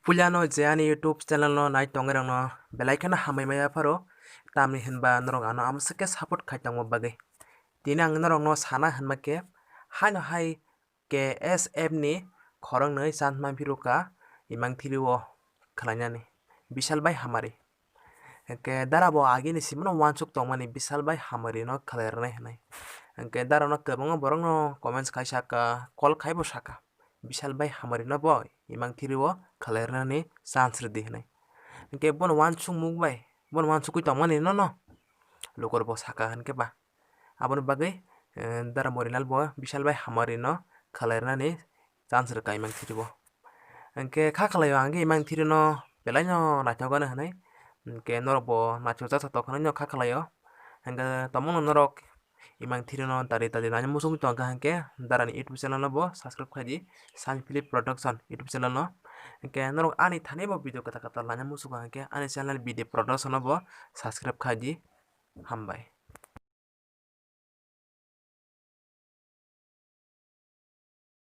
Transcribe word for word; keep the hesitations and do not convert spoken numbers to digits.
Puilano je ani YouTube channel no nai tongwi rokno belai kheno hambai maya pharo, tamni hinba norok ano amswk khe support khai tongma bagwi. Tini ang norokno sana hinma khe, haino hai K S F ni khoroknwi chance manphiruka imang thiri o khwlainani, Bishal bai Hamari. Hwnkhe dara bo agini simi no uansuk tongmani Bishal bai Hamari no khwlai rwnai hwnwi. Hwnkhe dara no kwbangma borok no comments khai saka, call khai bo saka, Bishal bai Hamari no bo imang thiri o khwlai rwnani chance rwdi hwnwi. Hwnkhe bono uansuk muk bai, bono uansukwi tongmani no no lukur bo saka hwnkhe ba. Aboni bagwi, eh, dara Morilal bo Bishal bai Hamari no khwlai rwnani chance rwka imang thiri bo. Hwnkhe kha khwlaio ang khe imang thiri no belai no naithok gano hwnwi. Hwnkhe norok bo naithok jak tong hwnwi no kha khwlaio. Hwnkhe tongmung no norok imang thiri no dari dari nani muchungwi tongkha hwnkhe dara ni YouTube channel no bo subscribe khai di, Sun Philip Production YouTube channel no. Hwnkhe norok ani thani bo video kwtal kwtal nani muchungkha hwnkhe ani channel B D Production no bo subscribe khai di. Hambai.